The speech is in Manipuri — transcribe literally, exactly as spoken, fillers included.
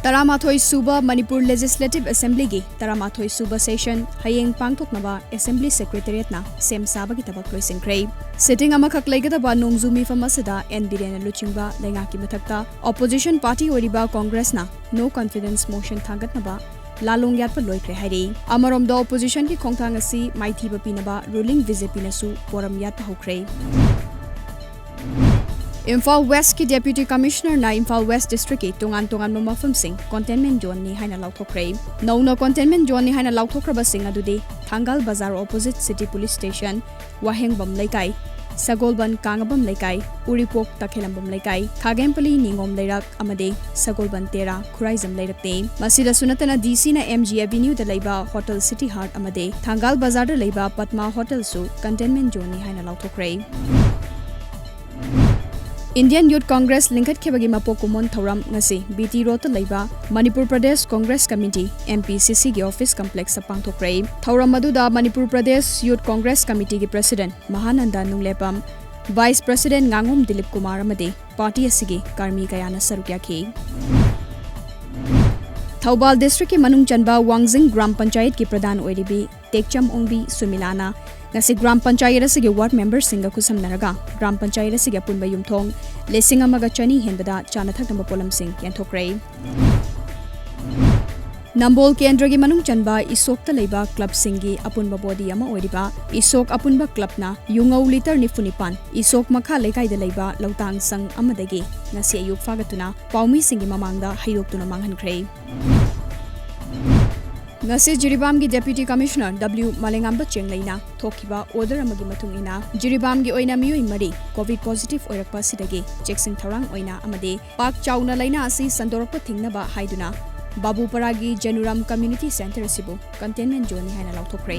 ꯇꯔꯥꯃꯥꯊꯣꯏ ꯁꯨꯕ ꯃꯅꯤꯄꯨꯔ Legislative Assemblyꯒꯤ ꯇꯔꯥꯃꯥꯊꯣꯏ ꯁꯨꯕ session ꯍꯌꯦꯡ ꯄꯥꯡꯊꯣꯛꯅꯕ Assembly Secretariatꯅ ꯁꯦꯝ ꯁꯥꯕꯒꯤ ꯊꯕꯛ ꯂꯣꯏꯁꯤꯟꯈ꯭ꯔꯦ꯫ Sitting ꯑꯃꯈꯛ ꯂꯩꯒꯗꯕ ꯅꯣꯡꯖꯨ ꯃꯤꯐꯝ ꯑꯁꯤꯗ ꯑꯦꯟ ꯕꯤꯔꯦꯟꯅ ꯂꯨꯆꯤꯡꯕ ꯂꯩꯉꯥꯛꯀꯤ ꯃꯊꯛꯇ opposition party ꯑꯣꯏꯔꯤꯕ Congressꯅ no confidence motion ꯊꯥꯡꯒꯠꯅꯕ ꯂꯥꯂꯣꯡ ꯌꯥꯠꯄ ꯂꯣꯏꯈ꯭ꯔꯦ ꯍꯥꯏꯔꯤ꯫ ꯑꯃꯔꯣꯝꯗ, oppositionꯒꯤ ꯈꯣꯡꯊꯥꯡ ꯑꯁꯤ ꯃꯥꯏꯊꯤꯕ ꯄꯤꯅꯕ ruling BJPꯅꯁꯨ ꯄꯣꯔꯝ ꯌꯥꯠꯄ ꯍꯧꯈ꯭ꯔꯦ꯫ ꯏꯝꯐꯥꯜ Westꯀꯤ Deputy Commissionerꯅ ꯏꯝꯐꯥꯜ West Districtꯀꯤ ꯇꯣꯉꯥꯟ ꯇꯣꯉꯥꯟꯕ ꯃꯐꯝꯁꯤꯡ containment zoneꯅꯤ ꯍꯥꯏꯅ ꯂꯥꯎꯊꯣꯛꯈ꯭ꯔꯦ꯫ ꯅꯧꯅ containment zoneꯅꯤ ꯍꯥꯏꯅ ꯂꯥꯎꯊꯣꯛꯈ꯭ꯔꯕꯁꯤꯡ ꯑꯗꯨꯗꯤ ꯊꯥꯡꯒꯥꯜ ꯕꯖꯥꯔ opposite City Police Station, ꯋꯥꯍꯦꯡꯕꯝ ꯂꯩꯀꯥꯏ, ꯁꯒꯣꯜꯕꯟ ꯀꯥꯡꯉꯕꯝ ꯂꯩꯀꯥꯏ, ꯎꯔꯤꯄꯣꯛ ꯇꯈꯦꯂꯝꯕꯝ ꯂꯩꯀꯥꯏ, ꯈꯥꯒꯦꯝꯄꯂꯤ ꯅꯤꯉꯣꯝ ꯂꯩꯔꯛ ꯑꯃꯗꯤ ꯁꯒꯣꯜꯕꯟ ꯇꯦꯔꯥ ꯈꯨꯔꯥꯏꯖꯝ ꯂꯩꯔꯛꯅꯤ꯫ ꯃꯁꯤꯗꯁꯨ ꯅꯠꯇꯅ, DCꯅ MG Avenueꯗ ꯂꯩꯕ Hotel City Heart ꯑꯃꯗꯤ ꯊꯥꯡꯒꯥꯜ ꯕꯖꯥꯔꯗ ꯂꯩꯕ Padma Hotelꯁꯨ containment zoneꯅꯤ ꯍꯥꯏꯅ ꯂꯥꯎꯊꯣꯛꯈ꯭ꯔꯦ꯫ Indian Youth Congress ꯂꯤꯡꯈꯠꯈꯤꯕꯒꯤ ꯃꯄꯣꯛ ꯀꯨꯝꯑꯣꯟ ꯊꯧꯔꯝ ꯉꯁꯤ BT Roadꯇ ꯂꯩꯕ Manipur Pradesh Congress Committee, MPCCꯒꯤ office complexꯇ ꯄꯥꯡꯊꯣꯛꯈ꯭ꯔꯦ꯫ ꯊꯧꯔꯝ ꯑꯗꯨꯗ Manipur Pradesh Youth Congress Committeeꯒꯤ President ꯃꯍꯥꯅꯟꯗ ꯅꯨꯡꯂꯦꯄꯝ, Vice President ꯉꯥꯉꯣꯝ Dilip Kumar ꯑꯃꯗꯤ party ꯑꯁꯤꯒꯤ ꯀꯔꯃꯤ ꯀꯌꯥꯅ ꯁꯔꯨꯛ ꯌꯥꯈꯤ꯫ ꯊꯧꯕꯥꯜ Districtꯀꯤ ꯃꯅꯨꯡ ꯆꯟꯕ ꯋꯥꯡꯖꯤꯡ ꯒ꯭ꯔꯥꯝ ꯄꯟꯆꯥꯌꯠꯀꯤ ꯄ꯭ꯔꯙꯥꯟ ꯑꯣꯏꯔꯤꯕꯤ ꯇꯦꯛꯆꯝ ꯑꯣꯡꯕꯤ ꯁꯨꯃꯤꯂꯥꯅ ꯉꯁꯤ ꯒ꯭ꯔꯥꯝ ꯄꯟꯆꯥꯌꯠ ꯑꯁꯤꯒꯤ ward memberꯁꯤꯡꯒ ꯈꯨꯠꯁꯝꯅꯔꯒ ꯒ꯭ꯔꯥꯝ ꯄꯟꯆꯥꯌꯠ ꯑꯁꯤꯒꯤ ꯑꯄꯨꯟꯕ ꯌꯨꯝꯊꯣꯡ ꯂꯤꯁꯤꯡ ꯑꯃꯒ ꯆꯅꯤ ꯍꯦꯟꯕꯗ ꯆꯥꯅ ꯊꯛꯅꯕ ꯄꯣꯠꯂꯝꯁꯤꯡ ꯌꯦꯟꯊꯣꯛꯈ꯭ꯔꯦ꯫ ꯅꯝꯕꯣꯜ ꯀꯦꯟꯗ꯭ꯔꯒꯤ ꯃꯅꯨꯡ ꯆꯟꯕ ꯏꯁꯣꯛꯇ ꯂꯩꯕ clubꯁꯤꯡꯒꯤ ꯑꯄꯨꯟꯕ body ꯑꯃ ꯑꯣꯏꯔꯤꯕ ꯏꯁꯣꯛ ꯑꯄꯨꯟꯕ clubꯅ ꯌꯨꯉꯧ litre ꯅꯤꯐꯨ ꯅꯤꯄꯥꯟ ꯏꯁꯣꯛ ꯃꯈꯥ ꯂꯩꯀꯥꯏꯗ ꯂꯩꯕ ꯂꯧꯇꯥꯡ ꯁꯪ ꯑꯃꯗꯒꯤ ꯉꯁꯤ ꯑꯌꯨꯛ ꯐꯥꯒꯠꯇꯨꯅ ꯄꯥꯎꯃꯤꯁꯤꯡꯒꯤ ꯃꯃꯥꯡꯗ ꯍꯩꯗꯣꯛꯇꯨꯅ ꯃꯥꯡꯍꯟꯈ꯭ꯔꯦ꯫ ꯉꯁꯤ ꯖꯤꯔꯤꯕꯥꯝꯒꯤ Deputy Commissioner W ꯃꯂꯦꯉꯥꯝꯕ ꯆꯦꯡꯂꯩꯅ ꯊꯣꯛꯈꯤꯕ order ꯑꯃꯒꯤ ꯃꯇꯨꯡ ꯏꯟꯅ, ꯖꯤꯔꯤꯕꯥꯝꯒꯤ ꯑꯣꯏꯅ ꯃꯤꯑꯣꯏ ꯃꯔꯤ COVID positive ꯑꯣꯏꯔꯛꯄ ꯑꯁꯤꯗꯒꯤ ꯆꯦꯛꯁꯤꯟ ꯊꯧꯔꯥꯡ ꯑꯣꯏꯅ ꯑꯃꯗꯤ ꯄꯥꯛ ꯆꯥꯎꯅ ꯂꯥꯏꯅꯥ ꯑꯁꯤ ꯁꯟꯗꯣꯔꯛꯄ ꯊꯤꯡꯅꯕ ꯍꯥꯏꯗꯨꯅ ꯕꯥꯕꯨꯄꯥꯔꯥꯒꯤ ꯖꯦꯅꯨꯔꯥꯝ Community Centre ꯑꯁꯤꯕꯨ containment zoneꯅꯤ ꯍꯥꯏꯅ ꯂꯥꯎꯊꯣꯛꯈ꯭ꯔꯦ꯫